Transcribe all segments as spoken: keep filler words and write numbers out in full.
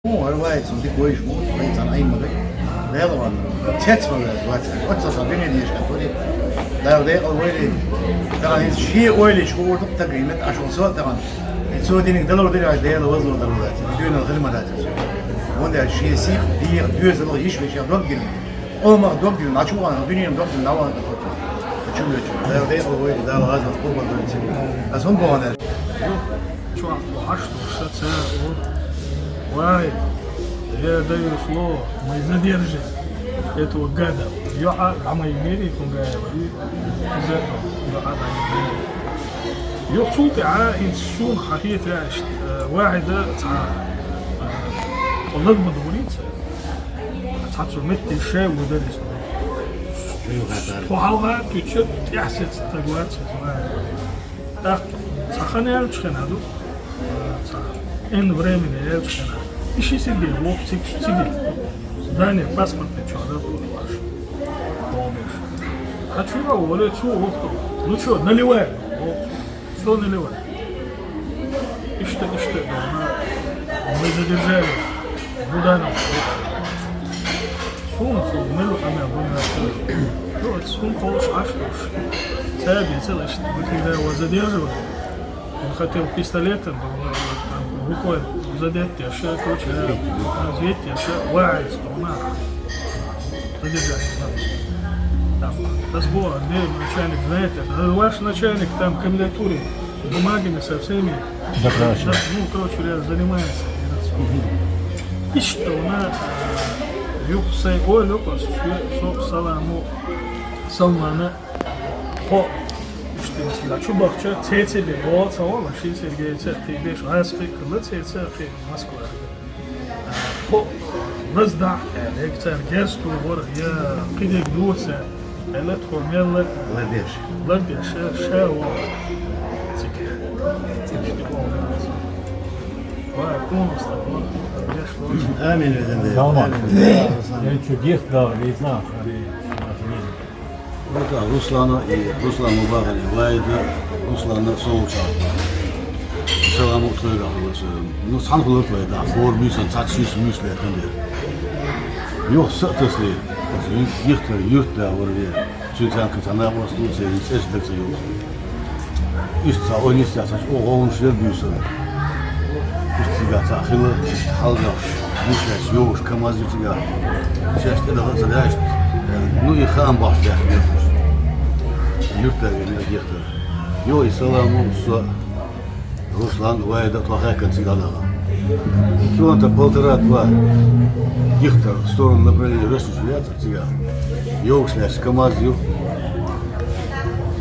Хьо ваьлла вац, цунна дика вайша ву, вай цхьана Ӏийна ма дай. Дала ван, цец ван вац. Оццо сан дуьне деш хӀама тури. Дала декъал вайли. Дала хӀинца шен ойла йича хуур ду-кх тага, и мет Ӏаш ван со а тахана. И цо диниг далур дира, Дала вазлур далур дац. Дуьнал хир ма дац. Вон деш шен сих, дегӀ, доьзал, йиш вешех дог гина. Къомах дог гина, начу ван, дуьнен дог гина, наван. Чу вечу. Дала декъал вайли, Дала гӀазот къобал дойла. Ас хӀун боху аьлла? Чохь Ӏаш ду, ша цара олу. Вай, я даю слово, мы задержим этого гада. ЙоӀа дӀа ма йигийла, Кунгаева, и иза йоӀа дӀа йигийла. Юха цул тӀаьхьа хӀинца суна хьан хетарехь, э, Вахьида цхьа, э, лаг ма дугӀур ца. Цхьа цу метте ша ву дара иза. Тхо хьалха туьйцу, тӀаьхьа сецна стаг вац иза, Вахьида. ТӀаккха цхьа хан яьлча хенахь ду, цхьа Н времени яьлча хенахь. И ши сига воккха цига, цига. Здание паспортный чохь дара тхо ваш. Боху беш. А чу а воле, цо воккха. Ну чё, наливай? Боху. Что наливай? Иштта, иштта, да, мы задержали. Буданов. Суна, суна, мел хьамел, буна. Ну, это сум получше, а что ж. Цаби целый, что мы когда его задерживали, он хотел пистолетом, там, рукой задеть, я шею, короче, разведь, я шею, ваец, что у нас. Задержать, да. Так, разбор, где начальник, знаете, это ваш начальник, там, комендатуре, бумагами со всеми. Заправочный. Да, ну, короче говоря, занимается. Иштта вана, э, юха сайн ойла йокъуш, со Саламу, Салмана, хьо, иштта, чу бахча, цецебе, о, ца вала, ши Сергейца, кхин беш, айс кхин, кхин, цеца, кхин, Москва. Хьо, лазда, э, цара герз тухур, я кхидерг дуца, Элат хьо мелла ладеш. Ладеш, ша вон. Цига. Ва, кунус та вон. Ладеш ло. Амин, ведан де. Далма. Амин. Я чудес дал, не знал, что они Вот, а, Руслана и Руслан Мубагали, Вайда, Руслана Солча. Саламу тхойгахь васа. Ну, цхьана хӀума твай да, хор буьйсан, цхьацца шиш муьйш лаьттан дера. Юха са а тасли, юьртара юьрт да вара ве. Цуьнан цхьаьнакхо цхьа накъост ву, церан цӀераш даг ца йолуш. Иштта цхьа ойла йисте цхьа чӀогӀа гӀовгӀанаш яра буьйсанна. Иштта цигахь цхьаъ хилла, иштта хьалха, муьш лаьцна йогӀуш КамАЗ ю цигахь. Шаьш тӀедахар ца даьшта, ну, и хаам бахьаш даьхна дехаш. Юьртара вена дехтара. Йо, и Саламу, со, Руслан, Вайда тхо хаьхкина цигахь даха. Километра полтора-два дехтара в сторону направления Рашнича яц. Цигахь. ЙогӀуш лаьцна КамАЗ ю.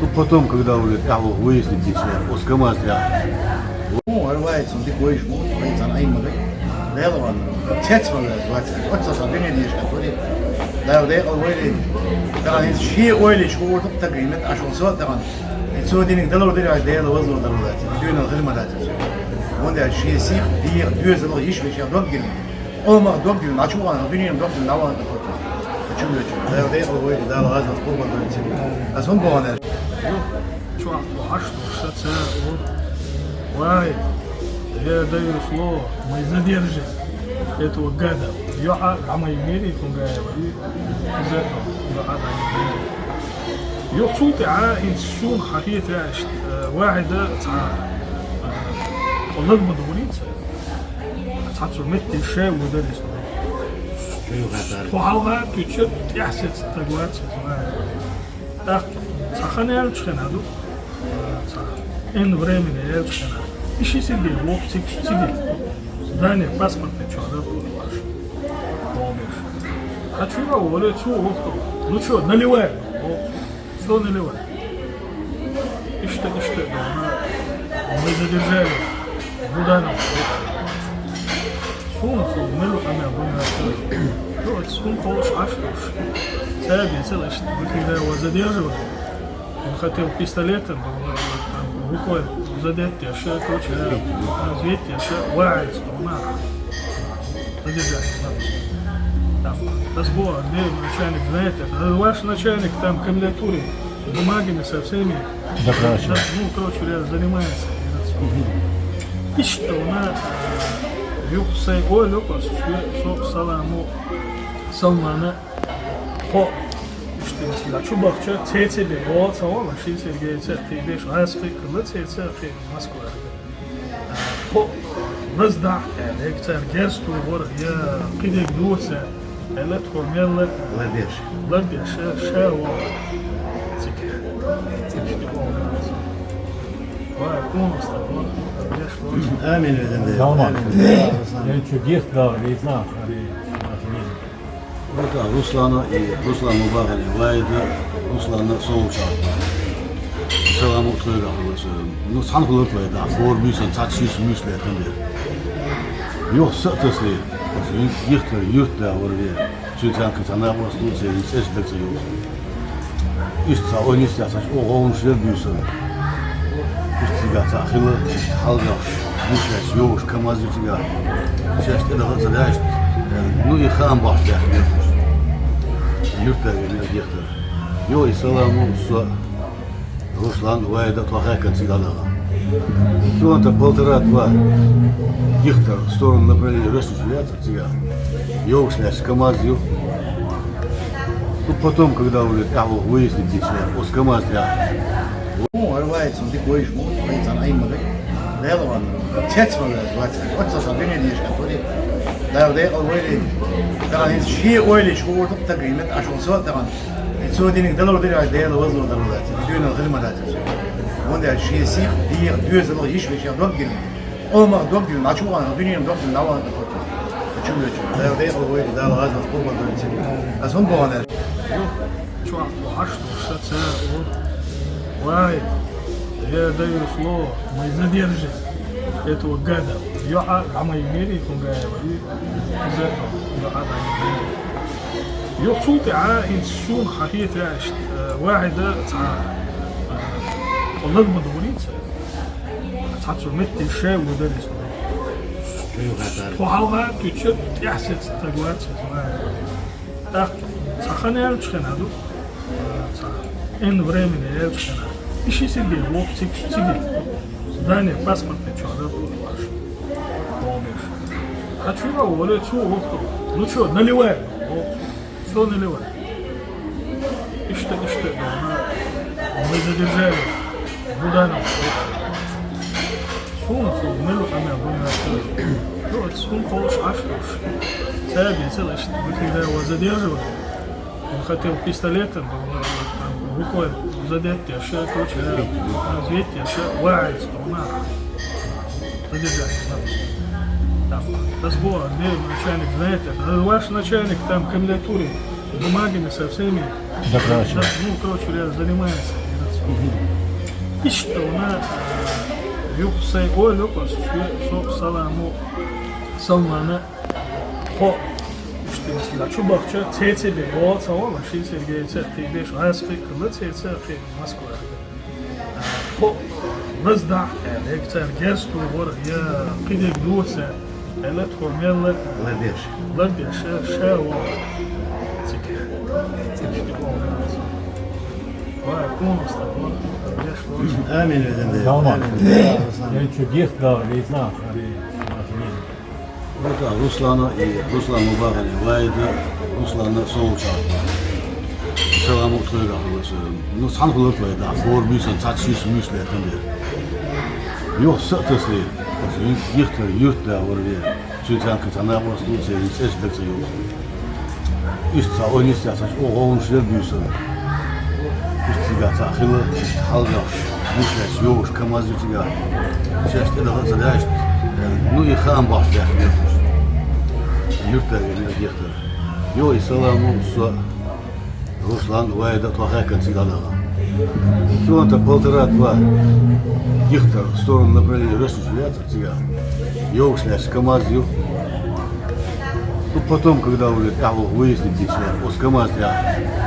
Ну, потом, когда уже тӀаьхьа выяснить дийшина, оцу КамАЗ тӀехь. Хьо ваьлла вац, цунна дика вайша ву, вай цхьана Ӏийна ма дай. Дала ван, цец ван вац. Оццо сан дуьне деш хӀама тури. Дала декъал вайли. Дала хӀинца шен ойла йича хуур ду-кх тага, и мет Ӏаш ван со а тахана. И цо диниг далур дира, Дала вазлур далур дац. Дуьнал хир ма дац. Вон деш шен сих, дегӀ, доьзал, йиш вешех дог гина. Къомах дог дина, начу ван, дуьненан дог дина, наван тӀе кхочу. Чу вечу. Дала декъал вайли, Дала гӀазот къобал дойла. Ас хӀун боху аьлла? Чохь тхо Ӏаш ду, ша цара олу. Вай, я даю слово, мы задержим этого гада. ЙоӀа дӀа ма йигийла, Кунгаева, и иза йоӀа дӀа ма йигийла. Юха цул тӀаьхьа хӀинца суна хьан хетарехь, э, Вахьида цхьа, э, лаг ма дугӀур ца. Цхьа цу метте ша ву дара иза. Тхо хьалха туьйцу, тӀаьхьа сецна стаг вац иза. ТӀаккха цхьа хан яьлча хенахь ду, цхьа Н времени яьлча хенахь. И ши сига воккха цига, цига. Здание паспортный чохь дара тхо ваш. Боху беш. А чу а воле, цо воккха. Ну чё, наливай? Боху. Что наливать? Иштта, иштта, да, мы задержали Буданова. Суна, суна, мел хьамел, буна. Ну, это сум получше, а что ж. Цаби целый, что мы когда его задерживали, он хотел пистолетом, там, рукой задеть, я шею, короче, разведь, я шею, ваец, что у нас. Задержать, да. Так, разбор, где начальник, знаете, это ваш начальник там комендатуре бумагами со всеми. Заправочный. Да, ну, короче говоря, занимается. Иштта вана, Юха сай ойла йоах аз, со саламо, салмана, тхо, иштта цига чу бахча, цецебе, оал ца вала, ши Сергей ца кхийдеш, аз кхийкала, цеца кхий Москва. Тхо, лазда, яка цар герсту вара, я кхидег дуца, аьлла, тхо мелла. Лардеш. Лардеш, ша, ша, вала. Цик. Цик. Вай, кунуста, вон, лардеш, вон. Амин, везде. Салман. Амин. Я чудес, да, не знал. Амин. Вот, а, Руслана и Руслан Мубагали, Вайда, Руслана Солнцева. Салам алейкум, Руслан. Ну, цхьан хулар твоя, да, хор бийсан, цхьац шиш миш ле, тандер. Йо, сатасли, йихтар, юрт, да, варве. Цуцанка цана просто цей цеш даца юрт. Иштта ца ойла йисте, ца о гӀовнаш яр буьйсанна. Иштта цига ца хила, иштта хьалга, мушлач йовш, КамАЗ ю цига. Шаьш тӀе даха ца даьшт. Ну, и хаам бахьаш даьхна. Юртара вена дехтар. Йо, и саламу, со, Руслан, Вайда, тхо хьаькан цига даха. Километра полтора-два. Дехтар, в сторону направления Ростовского. Цига. Йовш лаьш КамАЗ ю. Ну, потом, когда уже тӀехьа выяснить дича, оцу КамАЗ тӀехь. Ну, рвается, он дика вайш, ну, рвается, она им говорит. Дело он. Цец он, рвается. Вот со стороны не ешь, который. Да, да, он вайли. Да, они все ойли, что вот так, и нет, аж он со, да, он. И всё, денег дало, да, да, дало, возло, да, да. Ты на хрен, да, всё. Он, да, ши сих, и дюзело, ещё, ещё, дог, Ӏумах дог дина, начугӀанах дуьненах дог дина, навалах дог дина. Чу вечу. Дала декъала вайра, Дала гӀазот къобалдойла. Ас хӀун боху аьлла? Чохь тхо Ӏаш ду, ша ца ву. Вай, я даю слово, мы задержим этого гада. ЙоӀа, а мы имели Хунгаева, и из этого, йоӀа, да, имели. Йо, цул тӀаьхьа, хӀинца суна хьан хетарехь, э, вахьида цхьа, э, лаг ма дугӀуница. Цхьа цу метте шай ву дарис. Тхо хьалха туьча тӀехь сеца стаг вац. ТӀаккха цхьа хан яьлча хенахь ду, цхьа эн времени яьлча хенахь. И ши сиге вокху цига, цига. Здание паспортный чохь дар ваш. Помнишь? А чего, Оля, цу вокху? Ну чё, наливай. Что наливай? Иштта, иштта, да, мы задержали Буданова. Суна, суна, мила къамел, Буданова. Ну, вот суна кхочуш Ӏаш долуш. Цаьрга ца иштта, мы когда его задерживали, он хотел пистолетом, там, рукой задеть, я ша, короче, разведь, я ша, ваец, он, а. Задержать, да. Так, разбор, где начальник, знаете, это ваш начальник, там, комендатуре, бумагами со всеми. Да, короче. Да, ну, короче говоря, занимается. Иштта вуна, э, юха сай ойла йоах аз, со саламо, салмана, тхо, иштта, чу бахча, цецебе, оал ца вала, ши Сергей ца кхийдеш, аз кхийкхала, цеца кхий Москва. Тхо, лазда, яка цара герз тухура, я кхидерг доца, аьлла, тхо мелла. Лардеш. Лардеш, ша, ша, вон. Цик. Цик. Вай, кунуста, вон. Лардеш, вон. Амин, везде. Салман. Амин. Я чудес, да, не знал. Амин. Вот, а, Руслана и Руслан Мубагали, Вайда, Руслана Солнцева. Салам алейкум, Руслан. Ну, цхьан хулар твоя, да, хор бийсан, цхьац шиш миш ле, тандер. Йо, сатасли, йихтар, юрт, да, варве. Цуьнан цхьа накъосталла ца, цӀеш даца юха. Иштта цхьа ойла йисте, цхьа о гӀовнаш яр буьйсанна. Иштта цига ца хила, иштта хьалга, мушлач йовш, КамАЗ ю цига. Шаьш тӀе даха ца даьшта. Ну, и хаам бахьаш даьхна. Юртара вена дехтар. Йо, и саламу, со, Руслан, Вайда, тхо хьаькан цига даха. Километра полтора-два. Дехтар, в сторону направления Ростовского. Цига. Йовш лаьш КамАЗ ю. Ну, потом, когда уже тӀехьа выяснить дича, оцу КамАЗ тӀехь.